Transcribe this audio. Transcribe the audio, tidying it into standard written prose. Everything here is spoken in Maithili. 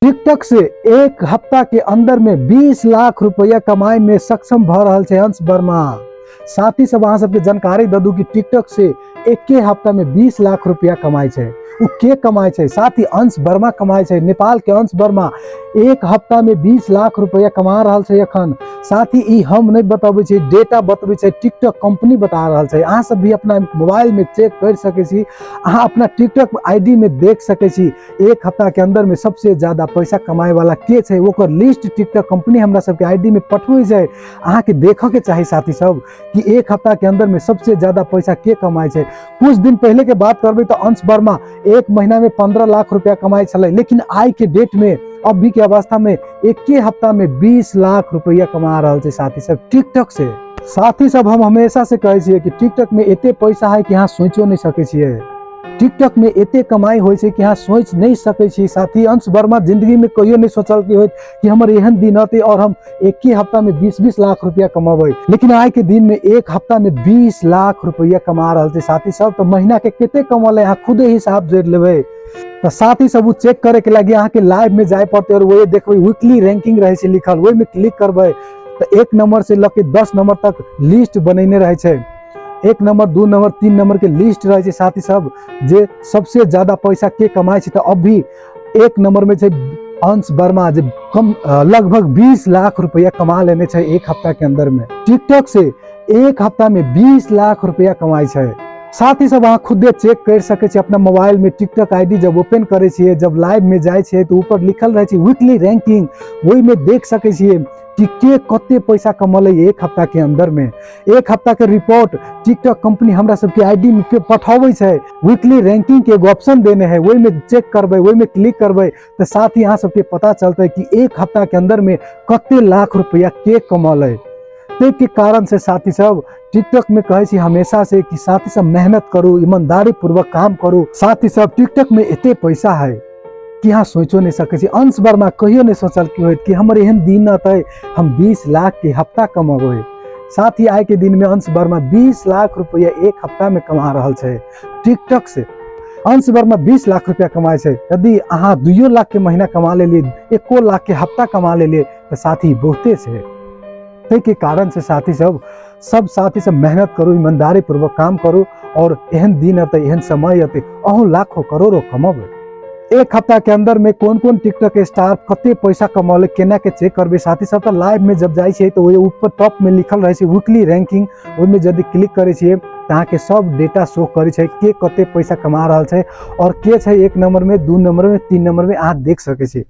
टिकटॉक से एक हफ्ता के अंदर में 20 लाख रुपया कमाई में सक्षम भ रहल छै अंश वर्मा। साथी सब, अहाँ सबके जानकारी दऽ दू कि टिकटॉक से एके हफ्ता में 20 लाख रुपया कमाई छै। उ के कमाई छै साथी? अंश वर्मा कमाई छै। नेपाल के अंश वर्मा एक हफ्ता में 20 लाख रुपया कमा रहल छै एखन। साथी, ई हम नहीं बतबै छी, डेटा बतबै छै, टिकटॉक कंपनी बता रहल छै। अहाँ सब भी अपना मोबाइल में चेक कर सकै छी, अहाँ अपना टिकटॉक आईडी में देख सकै छी, एक हफ्ता के अंदर में सबसे ज्यादा पैसा कमाए वाला के छै, ओकर लिस्ट टिकटॉक कंपनी हमरा सबके आईडी में पठबै छै। अहाँके देखऽ के चाही साथी सब कि एक हफ्ता के अंदर में सबसे ज्यादा पैसा के कमाए छै। कुछ दिन पहले के बात करबै तऽ अंश वर्मा एक महीना में 15 लाख रुपया कमाए छलै, लेकिन आइ के डेट में अभी के अवस्था में एके हफ्ता में 20 लाख रुपया कमा रहल छै साथी सब टिकटॉक से। साथी सब, हम हमेशा से कहै छियै कि टिकटॉक में एते पैसा है कि अहाँ सोचियो नहीं सकै छियै। टिकटॉक में एते कमाई होइ छै कि अहाँ सोचि नहीं सकै छी। साथी, अंश वर्मा जिंदगी में कहियो नहीं सोचल कि होइत कि हमर एहन दिन अतै और हम एके हफ्ता में 20-20 लाख रुपया कमाबै, लेकिन आइ के दिन में एक हफ्ता में 20 लाख रुपया कमा रहल छै साथी सब। तऽ महीना के कते कमल है, अहाँ खुदे हिसाब जोड़ि लेबै। तऽ साथी सब, उ चेक करे के लागी अहाँके लाइव में जाय पड़तै और वही देखबै, वीकली रैंकिंग रहै छै लिखल, ओहिमे क्लिक करबै तऽ 1 नंबर से लऽ के 10 नंबर तक लिस्ट बनेने रहै छै। 1 नंबर, 2 नंबर, 3 नंबर के लिस्ट रहै छै साथी सब, जे सबसे ज्यादा पैसा के कमाइ छै। तऽ अभी 1 नंबर में छै अंश वर्मा, जे कम लगभग 20 लाख रुपया कमा लेने छै एक हफ्ता के अंदर में। टिकटॉक से एक हफ्ता में 20 लाख रुपया कमाइ छै। साथी सब, अहाँ खुदे चेक कर सकै छी अपना मोबाइल में। टिकटॉक आईडी जब ओपन करै छियै, जब लाइव में जाइ छियै, तऽ ऊपर लिखल रहै छै वीकली रैंकिंग, ओहिमे देख सकै छियै कि के कते पैसा कमलै एक हफ्ता के अंदर में। एक हफ्ता के रिपोर्ट टिकटॉक कंपनी हमरा सबके आईडी में पे पठाबै छै। वीकली रैंकिंग के एगो ऑप्शन देने है, ओहिमे चेक करबै, ओहिमे क्लिक करबै तऽ साथ ही अहाँ सबके पता चलतै कि एक हफ्ता के अंदर में कते लाख रुपया के कमलै। ताहि के कारण से साथी सब, टिकटॉक में कहै छी हमेशा से कि साथी सब, मेहनत करू, ईमानदारी पूर्वक काम करू। साथी सब, टिकटॉक में एते पैसा है कि अहाँ सोचो नहीं सकै छी। अंश वर्मा कहियो नहीं सोचल कि होइत कि हमर एहन दिन अतै, हम 20 लाख के हफ्ता कमबै। साथ ही आइ के दिन में अंश वर्मा 20 लाख रुपया एक हफ्ता में कमा रहल छै टिकटॉक से। अंश वर्मा 20 लाख रुपया कमाइ छै। यदि अहाँ 2 लाख के महीना कमा लेलियै, 1 लाख के हफ्ता कमा लेलियै, तऽ साथी बहुते छै। ताहि के कारण से साथी सब, सब साथी सब मेहनत करू, ईमानदारी पूर्वक काम करू और एहन दिन अतै, एहन समय अतै, अहूँ लाखों करोड़ों कमबै। एक हफ्ता के अंदर में कोन कोन टिकटॉक स्टार कते पैसा कमौले, केना के चेक करबै साथी सब? तऽ लाइव में जब जाइ छियै तऽ ओहि ऊपर टॉप में लिखल रहै छै वीकली रैंकिंग, ओहिमे यदि क्लिक करै छियै तऽ अहाँके सब डेटा शो करै छै, के कते पैसा कमा रहल छै और के छै 1 नंबर में, 2 नंबर में, 3 नंबर में, अहाँ देख सकै छी।